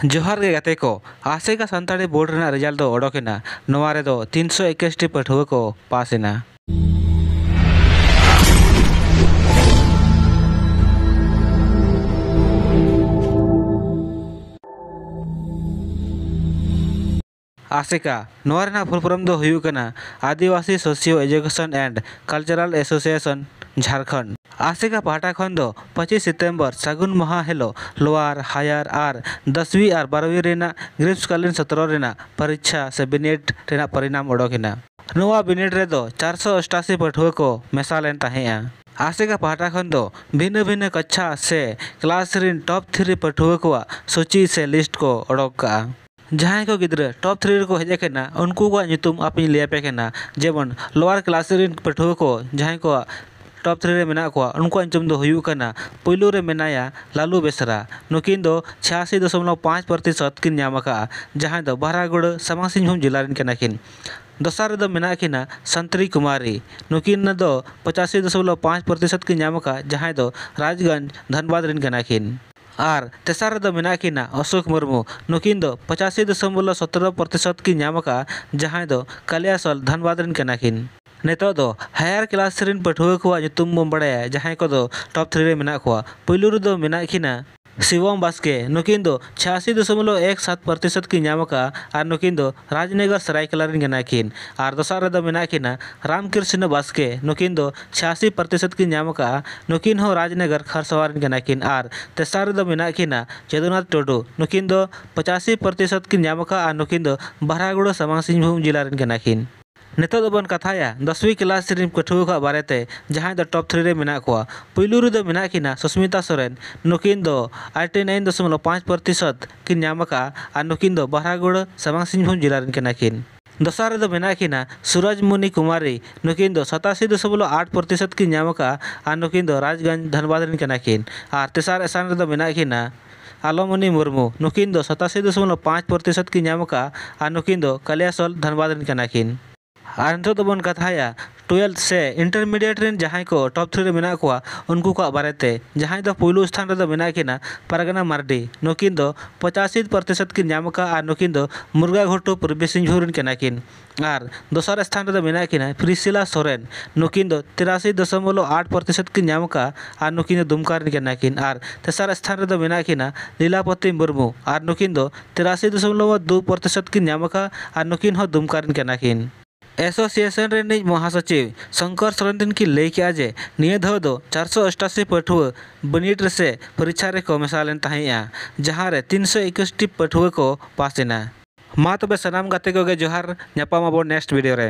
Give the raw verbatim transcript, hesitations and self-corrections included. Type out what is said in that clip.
ᱡᱚᱦᱟᱨ ᱜᱮ ᱜᱟᱛᱮ ᱠᱚ, ᱟᱥᱮᱠᱟ ᱥᱟᱱᱛᱟᱲᱤ ᱵᱳᱨᱰ ᱨᱮᱱᱟᱜ ᱨᱮᱡᱟᱞᱴ ᱫᱚ ᱚᱰᱚᱠ ᱮᱱᱟ᱾ ᱱᱚᱣᱟ ᱨᱮᱫᱚ ᱛᱤᱱᱥᱚ ᱮᱠᱩᱥ ᱴᱤ ᱯᱟᱹᱴᱷᱩᱣᱟᱹ ᱠᱚ ᱯᱟᱥ ᱮᱱᱟ᱾ ᱟᱥᱮᱠᱟ, ᱱᱚᱣᱟ ᱨᱮᱱᱟᱜ ᱯᱷᱩᱞ ᱯᱷᱚᱨᱢ ᱫᱚ ᱦᱩᱭᱩᱜ ᱠᱟᱱᱟ Adivasi socio education and cultural association Jharkhand. ᱟᱥᱮᱠᱟ ᱯᱟᱦᱴᱟ ᱠᱷᱚᱱ ᱫᱚ ᱯᱚᱸᱪᱤᱥ ᱥᱤᱛᱮᱢᱵᱚᱨ ᱥᱟᱹᱜᱩᱱ ᱢᱟᱦᱟ ᱦᱤᱞᱳᱜ ᱞᱳᱣᱟᱨ, ᱦᱟᱭᱟᱨ ᱟᱨ ᱫᱚᱥᱣᱤ ᱟᱨ ᱵᱟᱨᱚᱣᱤ ᱨᱮᱱᱟᱜ ᱜᱨᱤᱥᱠᱟᱞᱤᱱ ᱥᱚᱛᱨᱚ ᱨᱮᱱᱟᱜ ᱯᱚᱨᱤᱠᱪᱷᱟ ᱥᱮ ᱵᱤᱱᱤᱰ ᱨᱮᱱᱟᱜ ᱯᱚᱨᱤᱱᱟᱢ ᱚᱰᱚᱠ ᱮᱱᱟ᱾ ᱱᱚᱣᱟ ᱵᱤᱱᱤᱰ ᱨᱮᱫᱚ ᱪᱟᱨᱥᱚ ᱚᱥᱴᱟᱥᱤ ᱯᱟᱹᱴᱷᱩᱣᱟᱹ ᱠᱚ ᱢᱮᱥᱟ ᱞᱮᱱ ᱛᱟᱦᱮᱸᱫᱼᱟ᱾ ᱟᱥᱮᱠᱟ ᱯᱟᱦᱴᱟ ᱠᱷᱚᱱ ᱫᱚ ᱵᱷᱤᱱᱟᱹ ᱵᱷᱤᱱᱟᱹ ᱠᱟᱪᱷᱟ ᱥᱮ ᱠᱞᱟᱥ ᱨᱤᱱ ᱴᱚᱯ ᱛᱷᱨᱤ ᱯᱟᱹᱴᱷᱩᱣᱟᱹ ᱠᱚᱣᱟᱜ ᱥᱩᱪᱤ ᱥᱮ ᱞᱤᱥᱴ ᱠᱚ ᱚᱰᱚᱠ ᱠᱟᱜᱼᱟ᱾ ᱡᱟᱦᱟᱸᱭ ᱠᱚ ᱜᱤᱫᱽᱨᱟᱹ ᱴᱚᱯ ᱛᱷᱨᱤ ᱨᱮᱠᱚ ᱦᱮᱡ ᱟᱠᱟᱱᱟ, ᱩᱱᱠᱩ ᱠᱚᱣᱟᱜ ᱧᱩᱛᱩᱢ ᱟᱯᱮᱧ ᱞᱟᱹᱭ ᱟᱯᱮ ᱠᱟᱱᱟ᱾ ᱡᱮᱢᱚᱱ ᱞᱳᱣᱟᱨ ᱠᱞᱟᱥ ᱨᱤᱱ ᱯᱟᱹᱴᱷᱩᱣᱟᱹ ᱠᱚ ᱡᱟᱦᱟᱸᱭ ᱠᱚᱣᱟᱜ ᱴᱚᱯ ᱛᱷᱨᱤ ᱨᱮ ᱢᱮᱱᱟᱜ ᱠᱚᱣᱟ, ᱩᱱᱠᱩᱣᱟᱜ ᱧᱩᱛᱩᱢ ᱫᱚ ᱦᱩᱭᱩᱜ ᱠᱟᱱᱟ, ᱯᱩᱭᱞᱩ ᱨᱮ ᱢᱮᱱᱟᱭᱟ ᱞᱟᱞᱩ ᱵᱮᱥᱨᱟ, ᱱᱩᱠᱤᱱ ᱫᱚ ᱪᱷᱤᱭᱟᱥᱤ ᱫᱚᱥᱚᱢᱤᱠ ᱯᱟᱸᱪ ᱯᱨᱚᱛᱤᱥᱚᱛ ᱠᱤᱱ ᱧᱟᱢ ᱟᱠᱟᱫᱼᱟ, ᱡᱟᱦᱟᱸᱭ ᱫᱚ ᱵᱟᱦᱨᱟᱜᱳᱲ ᱥᱟᱢᱟᱝ ᱥᱤᱝᱵᱷᱩᱢ ᱡᱮᱞᱟ ᱨᱮᱱ ᱠᱟᱱᱟ ᱠᱤᱱ᱾ ᱫᱚᱥᱟᱨ ᱨᱮᱫᱚ ᱢᱮᱱᱟᱜ ᱠᱤᱱᱟ ᱥᱟᱱᱛᱨᱤ ᱠᱩᱢᱟᱨᱤ, ᱱᱩᱠᱤᱱ ᱫᱚ ᱯᱚᱸᱪᱟᱥᱤ ᱫᱚᱥᱚᱢᱤᱠ ᱯᱟᱸᱪ ᱯᱨᱚᱛᱤᱥᱚᱛ ᱠᱤᱱ ᱧᱟᱢ ᱟᱠᱟᱫᱼᱟ, ᱡᱟᱦᱟᱸᱭ ᱫᱚ ᱨᱟᱡᱽᱜᱚᱸᱡᱽ ᱫᱷᱟᱱᱵᱟᱫᱽ ᱨᱮᱱ ᱠᱟᱱᱟ ᱠᱤᱱ᱾ ᱟᱨ ᱛᱮᱥᱟᱨ ᱨᱮᱫᱚ ᱢᱮᱱᱟᱜ ᱠᱤᱱᱟ ᱚᱥᱳᱠ ᱢᱩᱨᱢᱩ, ᱱᱩᱠᱤᱱ ᱫᱚ ᱯᱚᱸᱪᱟᱥᱤ ᱫᱚᱥᱚᱢᱤᱠ ᱥᱚᱛᱨᱚ ᱯᱨᱚᱛᱤᱥᱚᱛ ᱠᱤᱱ ᱧᱟᱢ ᱟᱠᱟᱫᱼᱟ, ᱡᱟᱦᱟᱸᱭ ᱫᱚ ᱠᱟᱞᱤᱭᱟᱥᱚᱞ ᱫᱷᱟᱱᱵᱟᱫᱽ ᱨᱮᱱ ᱠᱟᱱᱟ ᱠᱤᱱ᱾ ᱱᱤᱛᱚᱜ ᱫᱚ ᱦᱟᱭᱟᱨ ᱠᱞᱟᱥ ᱨᱮᱱ ᱯᱟᱹᱴᱷᱩᱣᱟᱹ ᱠᱚᱣᱟᱜ ᱧᱩᱛᱩᱢ ᱵᱚᱱ ᱵᱟᱲᱟᱭᱟ, ᱡᱟᱦᱟᱸᱭ ᱠᱚᱫᱚ ᱴᱚᱯ ᱛᱷᱨᱤ ᱨᱮ ᱢᱮᱱᱟᱜ ᱠᱚᱣᱟ᱾ ᱯᱩᱭᱞᱩ ᱨᱮᱫᱚ ᱢᱮᱱᱟᱜ ᱠᱤᱱᱟ ᱥᱤᱵᱚᱢ ᱵᱟᱥᱠᱮ, ᱱᱩᱠᱤᱱ ᱫᱚ ᱪᱷᱤᱭᱟᱥᱤ ᱫᱚᱥᱚᱢᱤᱠ ᱮᱠ ᱥᱟᱛ ᱯᱨᱚᱛᱤᱥᱚᱛ ᱠᱤᱱ ᱧᱟᱢ ᱟᱠᱟᱫᱼᱟ ᱟᱨ ᱱᱩᱠᱤᱱ ᱫᱚ ᱨᱟᱡᱽᱱᱚᱜᱚᱨ ᱥᱟᱨᱟᱭᱠᱮᱞᱟ ᱨᱮᱱ ᱠᱟᱱᱟ ᱠᱤᱱ᱾ ᱟᱨ ᱫᱚᱥᱟᱨ ᱨᱮᱫᱚ ᱢᱮᱱᱟᱜ ᱠᱤᱱᱟ ᱨᱟᱢᱠᱨᱤᱥᱱᱚ ᱵᱟᱥᱠᱮ, ᱱᱩᱠᱤᱱ ᱫᱚ ᱪᱷᱤᱭᱟᱥᱤ ᱯᱨᱚᱛᱤᱥᱚᱛ ᱠᱤᱱ ᱧᱟᱢ ᱟᱠᱟᱫᱼᱟ᱾ ᱱᱩᱠᱤᱱ ᱦᱚᱸ ᱨᱟᱡᱽᱱᱚᱜᱚᱨ ᱠᱷᱟᱨᱥᱟᱣᱟ ᱨᱮᱱ ᱠᱟᱱᱟ ᱠᱤᱱ᱾ ᱟᱨ ᱛᱮᱥᱟᱨ ᱨᱮᱫᱚ ᱢᱮᱱᱟᱜ ᱠᱤᱱᱟ ᱡᱚᱫᱩᱱᱟᱛᱷ ᱴᱩᱰᱩ, ᱱᱩᱠᱤᱱ ᱫᱚ ᱯᱚᱸᱪᱟᱥᱤ ᱯᱨᱚᱛᱤᱥᱚᱛ ᱠᱤᱱ ᱧᱟᱢ ᱟᱠᱟᱫᱼᱟ ᱟᱨ ᱱᱩᱠᱤᱱ ᱫᱚ ᱵᱟᱦᱨᱟᱜᱳᱲ ᱥᱟᱢᱟᱝ ᱥᱤᱝᱵᱷᱩᱢ ᱡᱮᱞᱟ ᱨᱮᱱ ᱠᱟᱱᱟ ᱠᱤᱱ᱾ ᱱᱤᱛᱚᱜ ᱫᱚᱵᱚᱱ ᱠᱟᱛᱷᱟᱭᱟ ᱫᱚᱥᱣᱤ ᱠᱞᱟᱥ ᱨᱮᱱ ᱯᱟᱹᱴᱷᱩᱣᱟᱹ ᱠᱚᱣᱟᱜ ᱵᱟᱨᱮᱛᱮ, ᱡᱟᱦᱟᱸᱭ ᱫᱚ ᱴᱚᱯ ᱛᱷᱨᱤ ᱨᱮ ᱢᱮᱱᱟᱜ ᱠᱚᱣᱟ᱾ ᱯᱩᱭᱞᱩ ᱨᱮᱫᱚ ᱢᱮᱱᱟᱜ ᱠᱤᱱᱟ ᱥᱩᱥᱢᱤᱛᱟ ᱥᱚᱨᱮᱱ, ᱱᱩᱠᱤᱱ ᱫᱚ ᱟᱴᱷᱟᱥᱤ ᱫᱚᱥᱚᱢᱤᱠ ᱯᱟᱸᱪ ᱯᱨᱚᱛᱤᱥᱚᱛ ᱠᱤᱱ ᱧᱟᱢ ᱟᱠᱟᱫᱼᱟ ᱟᱨ ᱱᱩᱠᱤᱱ ᱫᱚ ᱵᱟᱦᱨᱟᱜᱳᱲ ᱥᱟᱢᱟᱝ ᱥᱤᱝᱵᱷᱩᱢ ᱡᱮᱞᱟ ᱨᱮᱱ ᱠᱟᱱᱟ ᱠᱤᱱ᱾ ᱫᱚᱥᱟᱨ ᱨᱮᱫᱚ ᱢᱮᱱᱟᱜ ᱠᱤᱱᱟ ᱥᱩᱨᱟᱡᱽᱢᱩᱱᱤ ᱠᱩᱢᱟᱨᱤ, ᱱᱩᱠᱤᱱ ᱫᱚ ᱥᱟᱛᱟᱥᱤ ᱫᱚᱥᱚᱢᱤᱠ ᱟᱴ ᱯᱨᱚᱛᱤᱥᱚᱛ ᱠᱤᱱ ᱧᱟᱢ ᱟᱠᱟᱫᱼᱟ ᱟᱨ ᱱᱩᱠᱤᱱ ᱫᱚ ᱨᱟᱡᱽᱜᱚᱸᱡᱽ ᱫᱷᱟᱱᱵᱟᱫᱽ ᱨᱮᱱ ᱠᱟᱱᱟ ᱠᱤᱱ᱾ ᱟᱨ ᱛᱮᱥᱟᱨ ᱥᱛᱷᱟᱱ ᱨᱮᱫᱚ ᱢᱮᱱᱟᱜ ᱠᱤᱱᱟ ᱟᱞᱚᱢᱚᱱᱤ ᱢᱩᱨᱢᱩ, ᱱᱩᱠᱤᱱ ᱫᱚ ᱥᱟᱛᱟᱥᱤ ᱫᱚᱥᱚᱢᱤᱠ ᱯᱟᱸᱪ ᱯᱨᱚᱛᱤᱥᱚᱛ ᱠᱤᱱ ᱧᱟᱢ ᱟᱠᱟᱫᱼᱟ ᱟᱨ ᱱᱩᱠᱤᱱ ᱫᱚ ᱠᱟᱞᱤᱭᱟᱥᱚᱞ ᱫᱷᱟᱱᱵᱟᱫᱽ ᱨᱮᱱ ᱠᱟᱱᱟ ᱠᱤᱱ᱾ ᱟᱨ ᱱᱤᱛᱚᱜ ᱫᱚᱵᱚᱱ ᱠᱟᱛᱷᱟᱭᱟ ᱴᱩᱭᱮᱞᱛᱷ ᱥᱮ ᱤᱱᱴᱟᱨᱢᱤᱰᱤᱭᱮᱴ ᱨᱮᱱ ᱡᱟᱦᱟᱸᱭ ᱠᱚ ᱴᱚᱯ ᱛᱷᱨᱤ ᱨᱮ ᱢᱮᱱᱟᱜ ᱠᱚᱣᱟ, ᱩᱱᱠᱩ ᱠᱚᱣᱟᱜ ᱵᱟᱨᱮᱛᱮ, ᱡᱟᱦᱟᱸᱭ ᱫᱚ ᱯᱩᱭᱞᱩ ᱥᱛᱷᱟᱱ ᱨᱮᱫᱚ ᱢᱮᱱᱟᱜ ᱠᱤᱱᱟ ᱯᱟᱨᱜᱟᱱᱟ ᱢᱟᱨᱰᱤ᱾ ᱱᱩᱠᱤᱱ ᱫᱚ ᱯᱚᱸᱪᱟᱥᱤ ᱯᱨᱚᱛᱤᱥᱚᱛ ᱠᱤᱱ ᱧᱟᱢ ᱟᱠᱟᱫᱼᱟ ᱟᱨ ᱱᱩᱠᱤᱱ ᱫᱚ ᱢᱩᱨᱜᱟ ᱜᱷᱩᱴᱩ ᱯᱩᱨᱵᱤ ᱥᱤᱝᱵᱷᱩᱢ ᱨᱮᱱ ᱠᱟᱱᱟ ᱠᱤᱱ᱾ ᱟᱨ ᱫᱚᱥᱟᱨ ᱥᱛᱷᱟᱱ ᱨᱮᱫᱚ ᱢᱮᱱᱟᱜ ᱠᱤᱱᱟ ᱯᱨᱤᱥᱤᱞᱟ ᱥᱚᱨᱮᱱ᱾ ᱱᱩᱠᱤᱱ ᱫᱚ ᱛᱤᱨᱟᱥᱤ ᱫᱚᱥᱚᱢᱤᱠ ᱟᱴ ᱯᱨᱚᱛᱤᱥᱚᱛ ᱠᱤᱱ ᱧᱟᱢ ᱟᱠᱟᱫᱼᱟ ᱟᱨ ᱱᱩᱠᱤᱱ ᱫᱚ ᱫᱩᱢᱠᱟ ᱨᱮᱱ ᱠᱟᱱᱟ ᱠᱤᱱ᱾ ᱟᱨ ᱛᱮᱥᱟᱨ ᱥᱛᱷᱟᱱ ᱨᱮᱫᱚ ᱢᱮᱱᱟᱜ ᱠᱤᱱᱟ ᱞᱤᱞᱟᱯᱚᱛᱤ ᱢᱩᱨᱢᱩ ᱟᱨ ᱱᱩᱠᱤᱱ ᱫᱚ ᱛᱤᱨᱟᱥᱤ ᱫᱚᱥᱚᱢᱤᱠ ᱫᱩ ᱯᱨᱚᱛᱤᱥᱚᱛ ᱠᱤᱱ ᱧᱟᱢ ᱟᱠᱟᱫᱼᱟ ᱟᱨ ᱱᱩᱠᱤᱱ ᱦᱚᱸ ᱫᱩᱢᱠᱟ ᱨᱮᱱ ᱠᱟᱱᱟ ᱠᱤᱱ᱾ ᱮᱥᱳᱥᱤᱭᱮᱥᱚᱱ ᱨᱤᱱᱤᱡ ᱢᱚᱦᱟᱥᱚᱪᱤᱵᱽ ᱥᱚᱝᱠᱚᱨ ᱥᱚᱨᱮᱱ ᱛᱤᱠᱤᱱ ᱞᱟᱹᱭ ᱠᱮᱫᱼᱟ ᱡᱮ ᱱᱤᱭᱟᱹ ᱫᱷᱟᱣ ᱫᱚ ᱪᱟᱨᱥᱚ ᱚᱥᱴᱟᱥᱤ ᱯᱟᱹᱴᱷᱩᱣᱟᱹ ᱵᱤᱱᱤᱰ ᱨᱮᱥᱮ ᱯᱚᱨᱤᱠᱷᱟ ᱨᱮᱠᱚ ᱢᱮᱥᱟ ᱞᱮᱱ ᱛᱟᱦᱮᱸᱫᱼᱟ, ᱡᱟᱦᱟᱸ ᱨᱮ ᱛᱤᱱᱥᱚ ᱮᱠᱩᱥ ᱴᱤ ᱯᱟᱹᱴᱷᱩᱣᱟᱹ ᱠᱚ ᱯᱟᱥ ᱮᱱᱟ᱾ ᱢᱟ ᱛᱚᱵᱮ ᱥᱟᱱᱟᱢ ᱜᱟᱛᱮ ᱠᱚᱜᱮ ᱡᱚᱦᱟᱨ, ᱧᱟᱯᱟᱢ ᱟᱵᱚᱱ ᱱᱮᱠᱥᱴ ᱵᱷᱤᱰᱤᱭᱳ ᱨᱮ᱾